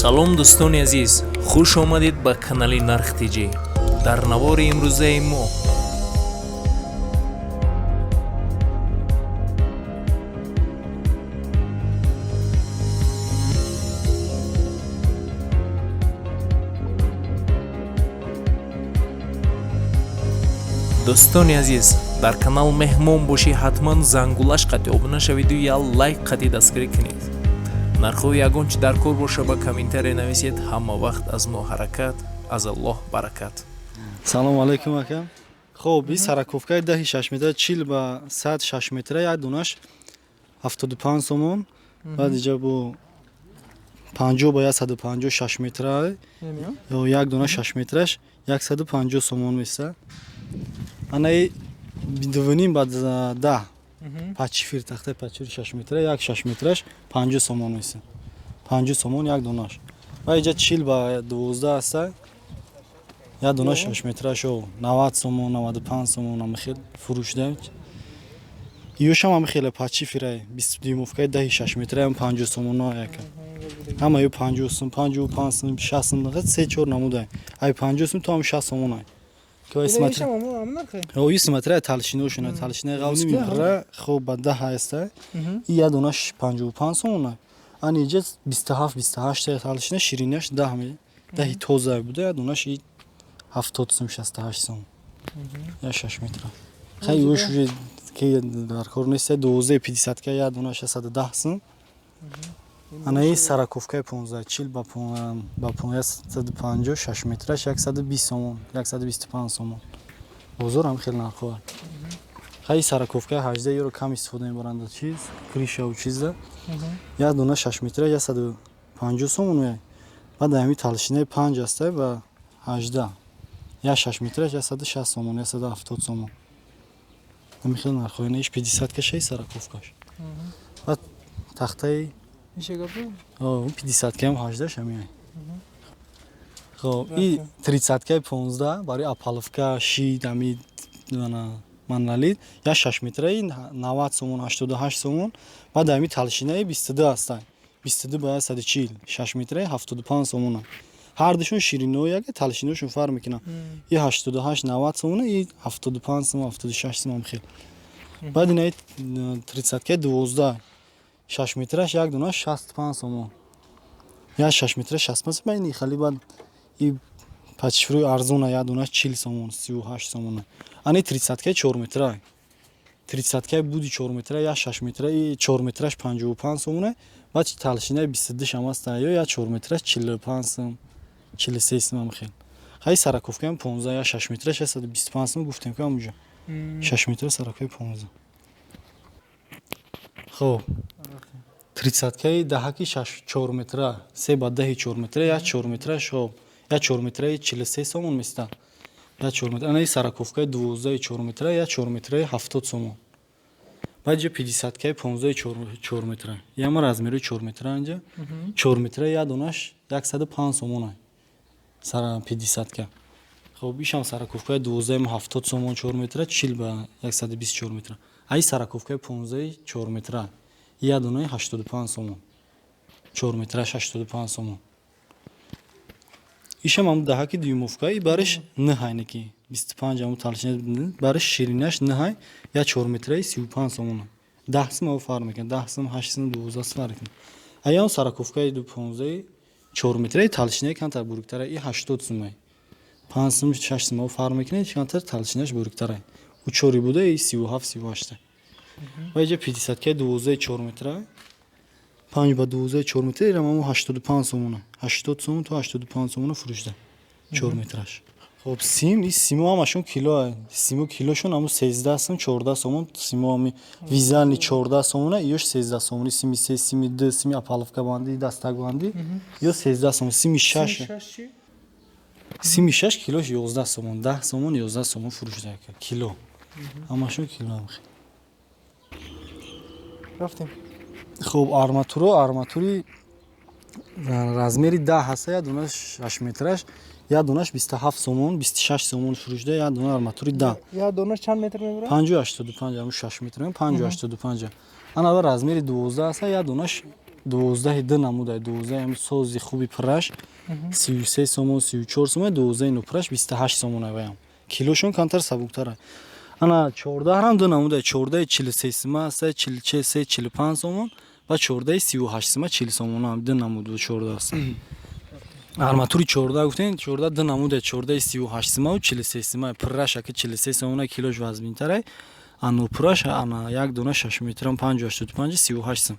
Салом, дӯстони азиз, хуш омадед ба канали Нарх Тҷ. Дар навори имрӯзаи мо дӯстони азиз, дар канал меҳмон бошӣ, ҳатман зангулаш қати обуна шавиду я лайк қати дастгирӣ кунед. Нархҳои ягон чи дар кор боша, ба комментария нависед. Ҳама вақт аз мо ҳаракат, аз Аллоҳ баракат. Салому алайкум, ака. Хоб, и сороковкаи даҳи шаш метра, 40 ба 100, шаш метра, як донаш 75 сомон. Баъд иҷа бо 50 ба 150, шаш метра, ё як дона шаш метраш 150 сомон меса. Анаи дувним ба 10 подшифер, тахтаи подшифер, шаш метра, як шаш метраш 50 сомон меса, 50 сомон як донаш. Ва иҷа 40 ба 12 аста, як дона шаш метраш 90 сомон, 95 сомон ами хел фурӯшда. Иёшам ами хеле подшиферай, 20 дюймовкаи даҳи шаш метраам 50 сомона яка. Ҳама ё 50 сум, 55 сум, 60 сум, се чор намудай, ай 50 сум то ам 60 сомонай. И смотря толщиношона, толщинаи ғавси мипра. Хоб, ба 10 аста, и як донаш 55 сомона. Ани иҷа 27, 28 толщина, ширинаш 10, даҳи тоза буда, як донаш и 70 сум, 68 сум, я шаш метра. Хай, ёш уже ки дар кор нест, 12 пятидесятка, як донаш 110 сум. Анаи сороковкаи 15, 40 ба 150, шаш метраш 120 сомон, 125 сомон. Бозор ҳам хеле нархҳо. Хай, сороковкаи 18, ёро кам истифода мебаранд, чиз, крышаву чиза, як дона шаш метра 150 сомон. Баъд ҳами толщинаи панҷ аста ба 18, як шаш метраш 160 сомон, 170 сомон. Ҳами хел нархҳо. Иш пятидесяткашаи сороковкаш. Баъд тахтаи пятидесяткаам ҳаждаш ҳамиай. Хоб, и тридцаткаи 15 барои опалубка, щит, ами монолит, як шаш метраи 90 сомон, 88 сомон. Баъд ҳами толщинаи 22 ҳастанд, 22 ба 140, шаш метраи 75 сомона. Ҳардушон ширинои яке, толщиношон фарқ мекунад. И 88, 90 сомона, и 75 сом, 76 сом хел. Баъд инаи тридцаткаи 12, шаш метраш як дона 65 сомон, як шаш метра 65 сом. Ини хали. Баъд и подшиферҳои арзона, як дона 40 сомон, 38 сомона. Ани тридцаткаи чор метра, тридцаткаи буди чор метра, як шаш метра и чор метраш 55 сомона. Баъд толщинаи 22 шам аста, ё як чор метраш 45 сом, 43 сом ам хел. Хай, сороковкаам 15, як шаш метраш 125 сом гуфтем ки ҳамуҷо шаш метра сороковкаи 15. Хоб, тридцаткаи даҳаки шаш чор метра, се ба даҳи чор метра, як чор метраш, хоб, як чор метраи 43 сомон места, як чор метра. Анаи сороковкаи 12-и чор метра, як чор метраи 70 сомон. Баъд ҷо пятидесяткаи 15-и чор метра, яма размерои чор метра, анҷа чор метра як донаш 105 сомона сара пятидесятка. Хоб, ишам сороковкаи 12-и 70 сомон чор метра, 40 ба 120 чор метра. Аи сороковкаи 15-и чор метра як донаи 85 сомон, чор метраш 85 сомон. Ишам ҳам даҳаки дюймовка, и бариш ниҳайнеки 25, ҳаму толщина бариш, ширинаш ниҳай, як чор метраи 35 сомона. 10 сум ав фарқ мекунад, 10 сум, ҳашт сум, 12 сум фарқ мекунад. Аям сороковкаи ду 15-и чор метраи толщинаи камтар буруктара, и 80 сумай, панҷ сум, шаш сум ав фарқ мекунад, камтар толщинаш буруктара. Ӯ чори буда, и 37, 38-та. Ва иҷа пятидесяткаи 12-и чор метра, панҷ ба 12-и чор метра, ирам ҳамо 85 сомона, 80 сомон то 85 сомона фурӯшда чор метраш. Хоб, сим, и симо ҳамашон кило, симо килошон ҳамо 13 сум, 14 сомон. Симо ҳами вязальный 14 сомона, иёш 13 сомони. Сими се, сими ду, сими опалубкабандӣ, дастакбандӣ, ё 13 сомон. Сими шаш, сими шаш килош 11 сомон, 10 сомон, 11 сомон фурӯшда кило, ҳамашон кило. Рафтем. Хоб, арматуро, арматури размери 10 ҳаста, як дона шаш метраш, як донаш 27 сомон, 26 сомон фурӯшда, як дона арматури 10. Як донаш чанд метр мебарад? 5,85, ҳамун шаш метр 5,85. Анава размери 12 ҳаста, як донаш 12 ду намудай, 12 ҳами сози хуби пурраш 33 сомон, 34 сомон, 12 нопурраш 28 сомон аваям. Килошон камтар сабуктара. Ана 14 ҳам ду намудай, 14 43 сима аста, 43, 45 сомон ва 14 38 сима, 40 сомон, ҳам ду намуд 14 аст. Арматури 14 гуфтем, 14 ду намудай, 14 38 сима ва 43 сима. Пурраш ака 43 сомона, килош вазминтарай. А нопурраш ана як дона 6 метрам 5,85, 38 сом.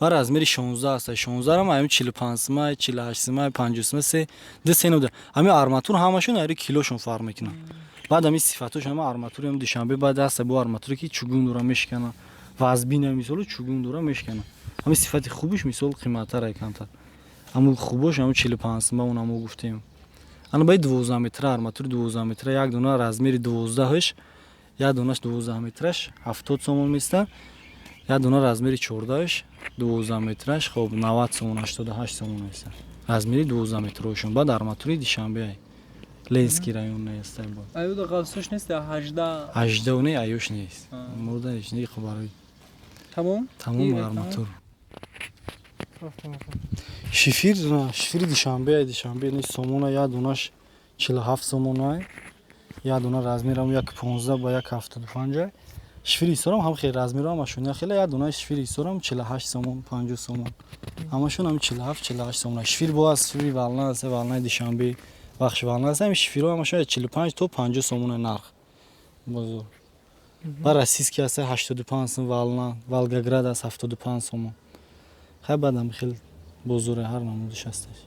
Ба размери 16 аст. 16 ам ами 45 сима, 48 сима, 50 сима, се ду се намуда. Ами арматур ҳамашон ари килошон фарқ мекунад. Баъд ами сифатош, ҳама арматури ам Душанбе баъд аст, бо арматуре ки чугун дора, мешикана. Вазбина, мисолу чугун дора, мешикана. Ами сифати хубиш, мисол, қиматтар, камтар. Аму хубош аму 45 сима, он амо гуфтем. Ана баи 12 метра арматури 12 метра, як дона размери 12-ш, як донаш 12 метраш 70 сомон места, як дона размери 14-ш 12 метраш, хоб, 90 сомон, 88 сомон места. Размери 12 метрошон. Баъд арматури Душанбе ай. Ленинский район нест ай бо. Аюда ғалсош нест, 18. 18 не, аюш нест. Мурдаиш не хабари. Тамом? Тамом арматур. Шифир, шифири Душанбе ай, Душанбе не сомона, як донаш 47 сомон ай. Як дона размерам 1,15 ба 1,75 ай. Шифири Ҳисорам ҳам хеле размеро ҳамашон хеле, як дона шифири Ҳисорам 48 сомон, 50 сомон. Ҳамашон ҳам 47, 48 сомон. Шифир бо аст, шифири Волна аст, Волнаи Душанбе, Вахш Волна аст, ҳами шифирҳо ҳамашон 45 то 50 сомон нарх. Бозор. Ба российский аст 85 сом Волна, Волгоград аст 75 сомон. Хай, баъдам хеле бозоре ҳар намудиш ҳасташ.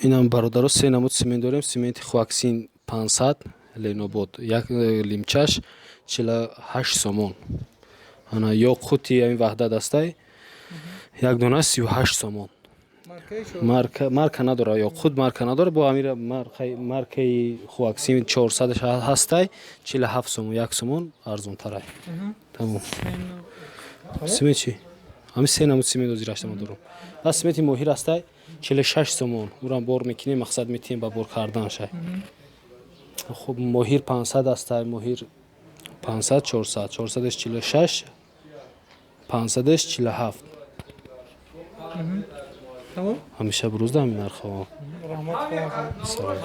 Инам, бародаро, се намуд цемент дорем. Цементи Хуаксин 500, Ленобод, як лимчаш 48 сомон. Ана ёқути ҳамин Ваҳдат астай, як дона 38 сомон. Марка надора, ёқут марка надора, бо ҳамира маркаи Хуаксин 400 ҳастай, 47 сомон, як сомон арзонтарай. Тамом. Цемент чи? Ҳамин се намуд цемент ҳозир аштама дорам. Баъд цементи Моҳир ҳастай, 46 сомон. Урам бор мекунем, мақсад метиҳем ба бор кардан шай. Хуб, Моҳир 500 ҳастай, Моҳир 500, 400, 400 46, 500 47. Ҳамеша бурӯзда ҳамин нархҳо.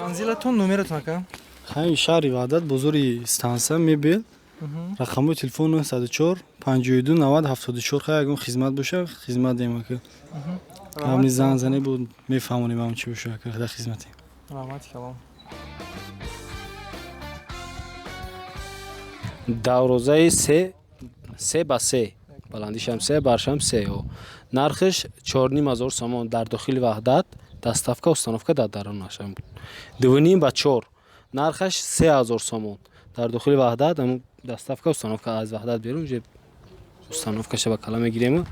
Манзилатон, номератон, ака? Хай, шаҳри Ваҳдат, бозори станса, мебел. Рақамҳои телефон 904 52 90 74. Хай, ягон хизмат боша, хизмат дем, ака. Ҳамни занг зане буд, мефаҳмонем ҳам чӣ боша, ака, дар хизматем. Раҳмати калом. Даврозаи се, се ба се, баландишам се, баршам се. Нархиш 4500 сомон, дар дохили Ваҳдат, доставка, установка дар дарунаш. 2,5 ба 4, нархаш 3000 сомон, дар дохили Ваҳдат, доставка, установка. Аз Ваҳдат берун уже установкаша ба кала мегирему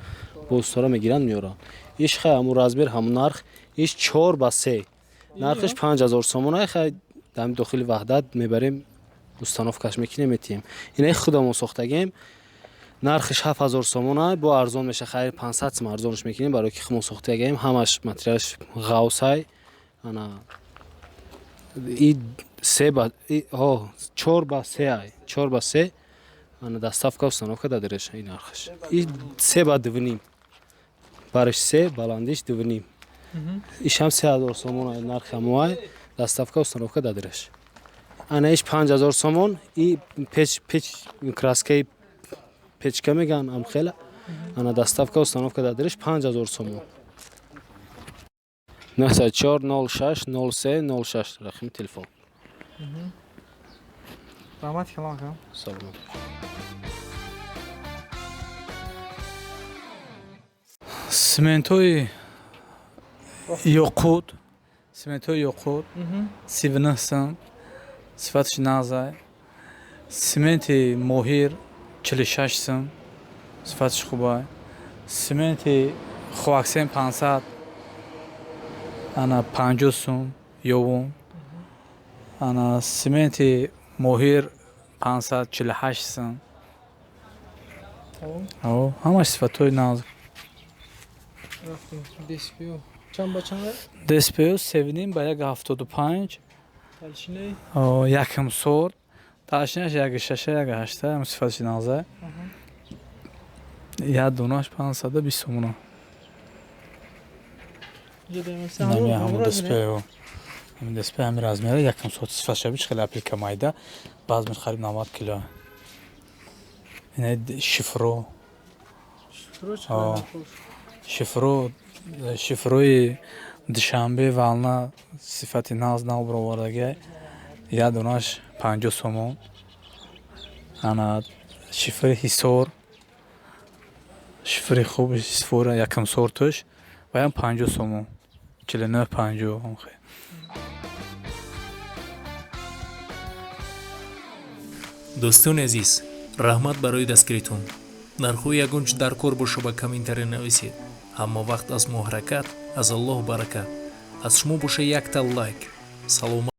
бо устора мегиранд, меоранд. Иш хай, ҳамун размер, ҳамун нарх. Иш 4 ба 3, нархиш 5000 сомон. Ай хай, дар дохили Ваҳдат мебарем, установкаш мекунем, метиҳем. Инаи худамон сохтагем, нархиш 7000 сомона, бо арзон меша, хайр, 500 сом арзонш мекунем, барои ки худамон сохтагем, ҳамаш материалаш ғавсай. Ана и се ба 4 ба 3 ай, 4 ба 3. Ана доставка, установка дадиреш. И нархаш и 3 ба 2,5, бариш 3, баландиш 2,5. Ишам 3000 сомон ай, нархи ҳамоай, доставка, установка дадиреш. Ана иш 5000 сомон. И печ, печ, краскаи печка меган, амхела. Ана доставка, установка дадиреш, 5000 сомон. 904 06 03 06 рақами телефон. Раҳмати калом, ака. Саломат. Цементҳои ёқут, цементҳои ёқут 39 сом, сифаташ нағзай. Цементи Моҳир 46 сом, сифаташ хубай. Цементи Хуаксен 500, ана 50 сом ёвум. Ана цементи Моҳир 500, 48 сом. Ҳамаш сифатҳои нағз. Чанд ба чанд? ДСПЮ 3,5 ба 1,75. Якм сорт, толщинаш 1,6, 1,8, ҳам сифаташ нағза. Як донаш 520 сомона. Нами ҳамон ДСП, ҳамин ДСП, ҳамин размера, якам соат сифат шаби хеле аплика майда, баъзмеш қариб 90 кило. Ина шифро. Шифро, шифрои Душанбе, волна, сифати нағз, нав баровардагиай, як донаш 50 сомон. Ана шифри Ҳисор, шифри хуби Ҳисор, якам сорташ, ваям 50 сомон, 49 50. Дӯстони азиз, раҳмат барои дастгиритон. Нархҳои ягон чи дар кор боша, ба комментария нависед. Ҳама вақт аз мо ҳаракат, аз Аллоҳ баракат, аз шумо боша якта лайк. Саломат.